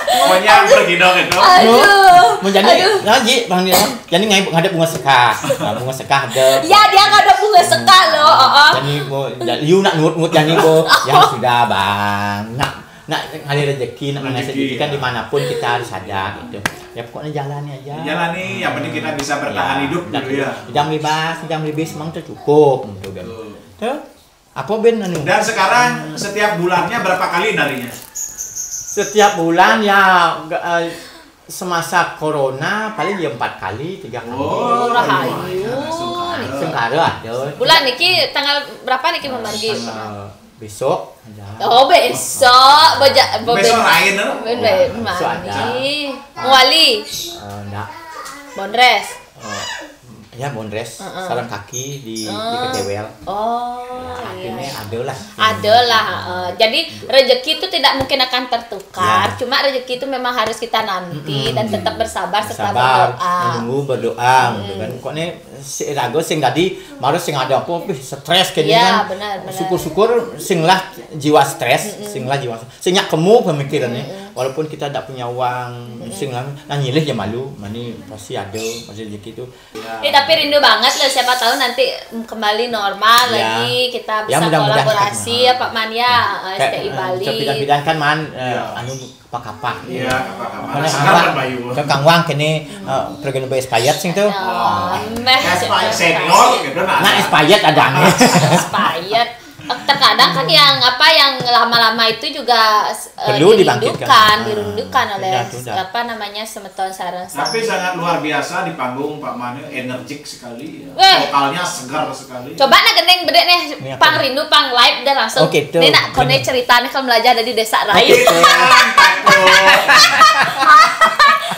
Pokoknya pergi dong itu. Aduh. Mau jadi lagi, Bang Nila. Jadi ngadep bunga sekah. Nah, bunga sekah ada. Ya, dia ngadep bunga sekah loh. Oh, oh. Jadi mau, jadi you nak ngut-ngut jadi bo. Ya sudah, Bang. Nak nak ngalih rezeki, nak ngalih rezeki kan dimanapun kita harus ada gitu. Ya pokoknya jalani aja. Jalani, yang penting kita bisa bertahan hidup gitu ya. Jam libas, jam libis memang tercukup gitu kan. Tuh. Apa ben anu? Dan sekarang setiap bulannya berapa kali narinya? Setiap bulan ya, eh, semasa corona paling ya empat kali, tiga kali. Oh, rahayu. Sengkara ada. Bulan niki tanggal berapa niki memargi? Tanggal besok ada. Oh, besok. Besok lain, no? Besok ada. Muali. Eh, enggak. Bondres. Eh, ya, bondres, sarang kaki di, di ketewel. Oh, ya, artinya ada lah. Ada lah, eh. Jadi rezeki itu tidak mungkin akan tertukar. Ya. Cuma rezeki itu memang harus kita nanti dan tetap bersabar serta berdoa. Menunggu, berdoa gitu kan. Kok nih si rago sing tadi, baru sing ada apa, wih, stres kayak gini kan. Benar, benar. Syukur-syukur sing lah jiwa stres, sing lah jiwa stres. Sing nyak kemu pemikirannya. Walaupun kita tidak punya uang, sing lah, nah nyilih ya malu, mani pasti ada, pasti rezeki itu. Eh, tapi rindu banget loh, siapa tahu nanti kembali normal lagi, kita bisa kolaborasi ya, Pak Man ya, eh, S T I Bali. Bidang-bidang kan Man, eh, anu apa kapak. Iya, apa kapak. Mana sekarang kapak? Bayu. Ke Kang Wang kini, eh, pergi nunggu expired sing tuh. Oh, meh. Expired senior gitu nah. Nah, expired ada nih. Expired. Terkadang kan yang apa, yang lama-lama itu juga eh, Perlu dibangkitkan. dirindukan, Ah, dirindukan oleh sudah, sudah. apa namanya, semeton sareng Tapi sami. Sangat luar biasa di panggung, Pak Mane energik sekali ya. Weh. Vokalnya segar sekali. Coba nah gending bedek nih, Ini apa pang nih? Rindu, pang live dan langsung. Oke, tuh. Ini nak konek ceritanya kalau belajar dari Desa Rai. Oke, Tuan, takut.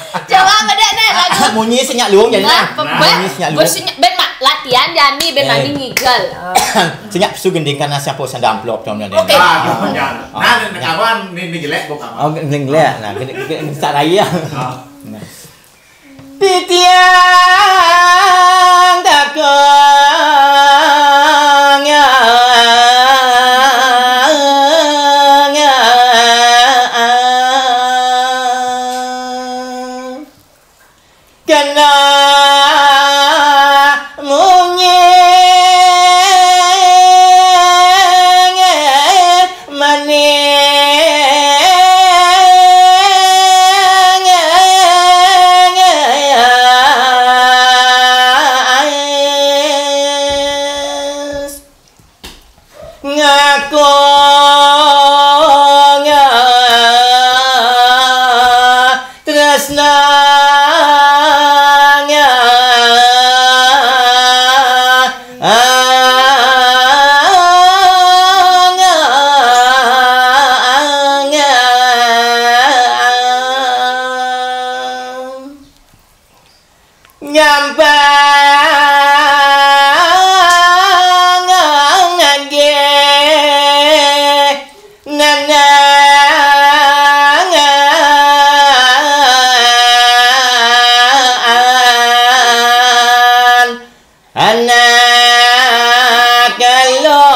Coba bedek nih lagu. Munyi senyap luung jadi Nah, nah. pe- Munyi senyap luung. Bos ben mak latihan jani, ben Eh. mani ngigel. Senyap su gending karena siapa sandang amplop tuan. Oke. Ah, jangan. Ah, Nah, ya. kawan ini, ini jelek bukan. Oh, gending lah. Nah, gending, gending, gending saya. Ah. Nah. Titiang takong kena munyi maning ngaku tresna nyampang nggih nanang anak kalong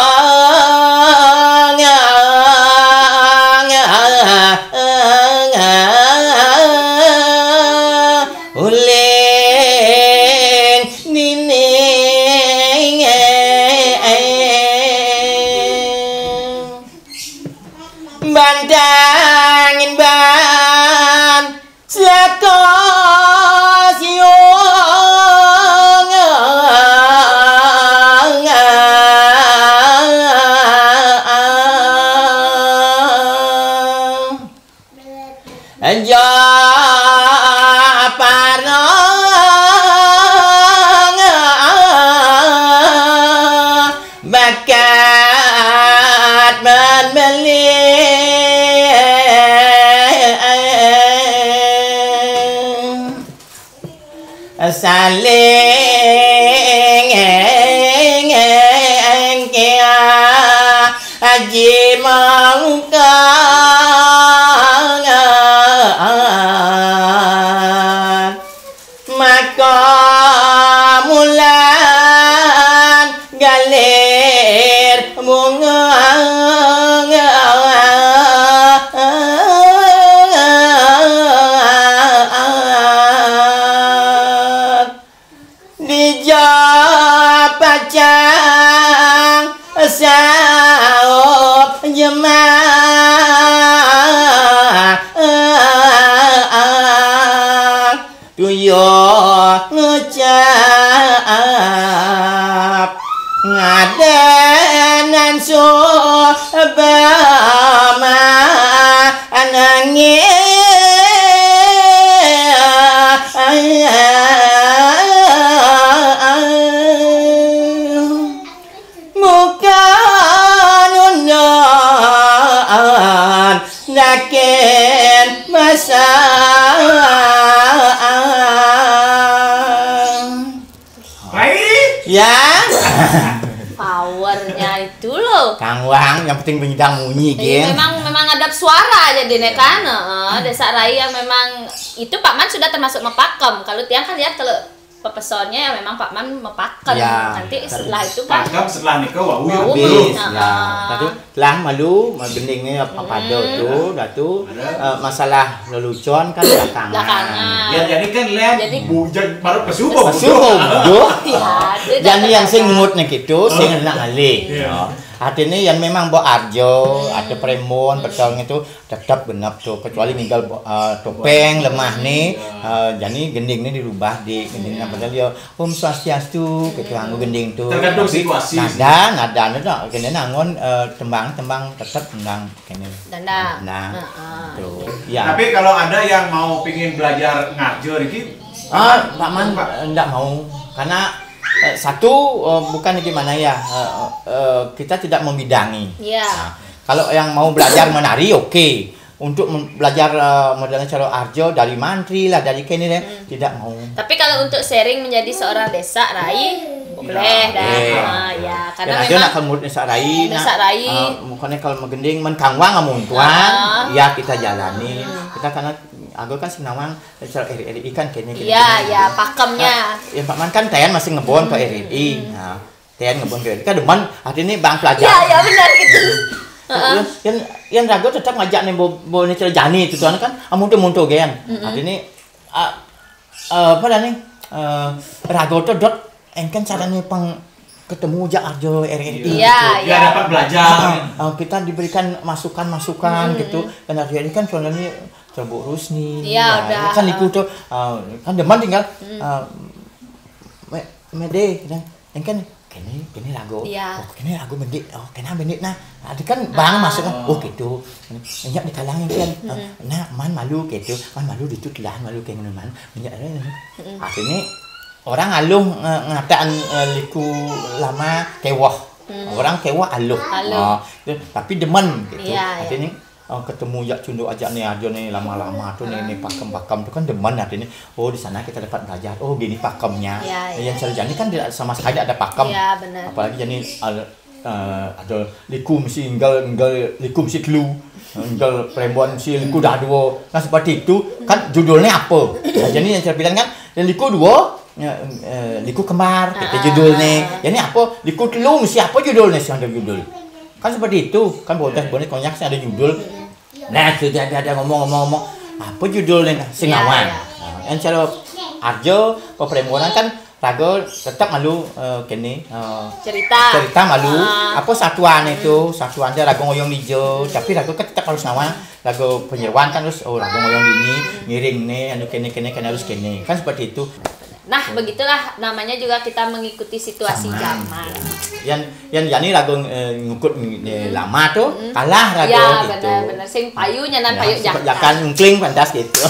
uling nining bantangin ban selako siung aja parang bakat man beli saling kia aji mangkang maka mulan galir bunga dija pacang saup jemaah tuyuh ngucap ngadenan subama nangis muka nunan dakin masa Baik. Ya. Powernya itu loh. Kang Wang, yang penting bengidang munyi, Iya, geng. memang memang ada suara aja di nekan, heeh, Desa Rai yang memang itu Pak Man sudah termasuk mepakem. Kalau tiang kan lihat kalau pepesonnya ya memang Pak Man mepakem. Ya, Nanti tapi setelah itu kan Pakem setelah nikah wah Wah, uyuh. Bis, Nah, ya. ah. Tapi lah malu, mau gendingnya apa pada tu, dah tu eh, masalah lelucon kan belakangan. Belakangan. Ya jadi kan lem Jadi- bujang baru pesubuh. Pesubuh, bodoh. Ya, ada Yan yang sing ngut nih gitu, sing nak ngalih. Iya. Ya. Artinya yang memang bawa arjo, ada premon, betul itu tetap genep tuh, kecuali ninggal eh, topeng lemah nih, eh, jadi gending nih dirubah di gending apa tadi ya, Om Swastiastu, gitu anggo gending tuh. Tergantung situasi sih. Nada, nada itu tuh, kena nangon eh, tembang-tembang tetap tembang kene. Dandang. Nah, tuh. Ya. Tapi kalau ada yang mau pingin belajar ngarjo iki, ah, Pak Man, enggak mau. Karena eh, satu eh, bukan gimana ya, eh, eh, kita tidak membidangi. Iya. Nah, kalau yang mau belajar menari, oke. Untuk mem- belajar eh, modelnya cara arjo dari mantri lah, dari kene deh, tidak mau. Tapi kalau untuk sharing menjadi seorang desa rai, boleh dah. Iya. Ah, ya, karena ya, nanti memang nak kalau murid desa rai, desa nak, rai. Eh, mukanya kalau megending menkangwang amun tuan, ah, ya kita jalani. Kita karena aku kan sinawang cara R R I kan kene kene. Iya, kene, ya, gitu. Pakemnya. Nah, ya Pak Man kan tayan masih ngebon ke R R I. Nah, tayan ngebon ke R R I. Kan demen, artinya bang pelajar. Iya, iya benar gitu. Heeh. Yang yang rago tetap ngajak nih bo bo nih cara jani itu tuan kan, amun tuh mun tuh gen. Artinya ah, eh, apa dah nih? Eh, rago tuh dot engken caranya pang ketemu aja arjo R R I. Iya, gitu. Dia iya. Dapat belajar. Ah, ah, kita diberikan masukan-masukan gitu. Dan arjo ini kan soalnya coba Rusni. Iya, ya, udah. Kan liku tuh ah, kan demen tinggal ah, me mede gitu. Engken kene kene rago. Iya. Oh, kene rago mende. Oh, kena mende nah. Ada kan bang masuk kan. Oh gitu. Banyak di kalangan kan. Nah, man malu gitu. Man malu ditut lah malu kayak ngono man. Banyak ada. Akhirnya orang aluh nge- ngataan eh, liku lama kewah. Orang kewah aluh. Aluh. Ah, tu, tapi demen gitu. Iya, iya. Artinya oh, ketemu jak cunduk ajak nih aja nih lama-lama tuh nih nih pakem-pakem tuh kan demen artinya. Oh, di sana kita dapat belajar. Oh, gini pakemnya. Iya, iya. Yang sarjana kan tidak sama sekali ada pakem. Iya, benar. Apalagi jadi al- eh, ada liku mesti enggal enggal liku mesti telu. Enggal perempuan mesti liku dah dua. Nah, seperti itu kan judulnya apa? Nah, jadi yang saya bilang kan yang liku dua ya, eh, liku kembar kita judulnya. Jadi apa? Liku telu mesti apa judulnya sih ada judul. Kan seperti itu. Kan bodas boleh konyak sih ada judul. Nah, sudah ada ada ngomong-ngomong apa judulnya nah? Singawang. Iya, iya. Nah, yang cara arjo peperempuan kan rago tetap malu eh, kene eh, cerita cerita malu apa satuan itu satuan dia rago ngoyong hijau tapi rago kan tetap harus ngawang rago penyeruan kan terus oh rago ngoyong ini ngiring nih anu kene kene kene harus kene kan seperti itu. Nah, begitulah namanya juga kita mengikuti situasi zaman. Yang yang jani rago eh, ngukut eh, lama tuh kalah rago ya, gitu. Benar-benar sing payu nyanan ya, payu jakan. Jakan ngkling pantas gitu.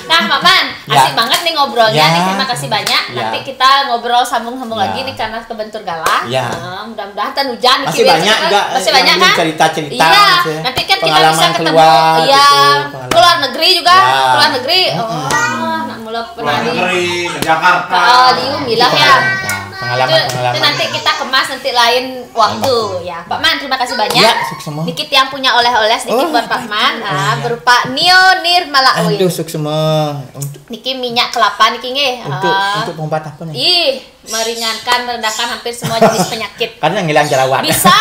Nah, Paman, ya. Asik banget nih ngobrolnya ya. Nih. Terima kasih banyak. Ya. Nanti kita ngobrol sambung-sambung ya. Lagi nih karena kebentur galah. Ya. Nah, mudah-mudahan tan hujan masih banyak juga masih banyak kan cerita-cerita iya. Nanti kan kita bisa ketemu keluar, iya gitu, ke luar negeri juga ya. Ke luar negeri oh nak mulai pernah di negeri ke Jakarta oh, di Umi lah ya pengalaman itu, pengalaman itu nanti kita kemas nanti lain waktu ya Pak Man terima kasih banyak ya, suksema. Niki tiang punya oleh-oleh sedikit oh, buat Pak Man ah, berupa Nio Nir Malawin aduh suksema untuk niki minyak kelapa niki nggih untuk uh, untuk pengobatan apa nih ih meringankan, merendahkan hampir semua jenis penyakit. Karena ngilang jerawat. Bisa,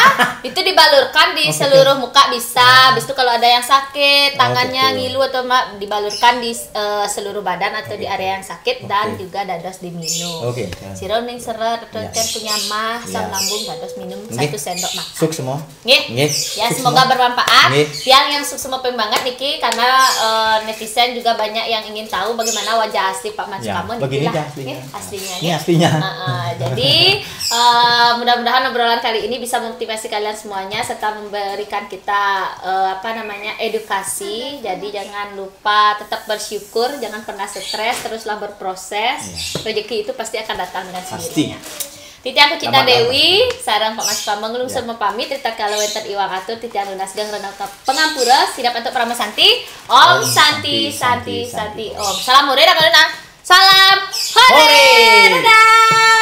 itu dibalurkan di oh, seluruh muka bisa. Habis itu kalau ada yang sakit, tangannya oh, ngilu atau dibalurkan di uh, seluruh badan atau okay. Di area yang sakit okay. Dan juga dados diminum. Oke. Okay. Sira ning seret atau ya. Kan punya mah, ya. Asam lambung dados minum okay. Satu sendok makan. Suksema. Nggih. Nggih. Ya semoga bermanfaat. Nggih. Yang yang suksema banget niki karena uh, netizen juga banyak yang ingin tahu bagaimana wajah asli Pak Mas ya, Kamu begini niki lah. Aslinya. Nggih, aslinya. Ini aslinya. Uh, uh, jadi uh, mudah-mudahan obrolan kali ini bisa memotivasi kalian semuanya serta memberikan kita uh, apa namanya edukasi. Jadi jangan lupa tetap bersyukur, jangan pernah stres, teruslah berproses. Ya. Rezeki itu pasti akan datang dengan sendirinya. Pasti. Titiang Kucita Dewi, sarang Pak Mas Pameng lungsur mepamit, rita kala wenten iwang atur, titiang lunas geng renal pengampura, sidap antuk parama santi, Om Santi, Santi, Santi, Om. Salam hore, dah, Kaluna. Salam hore. Hore. Dadah.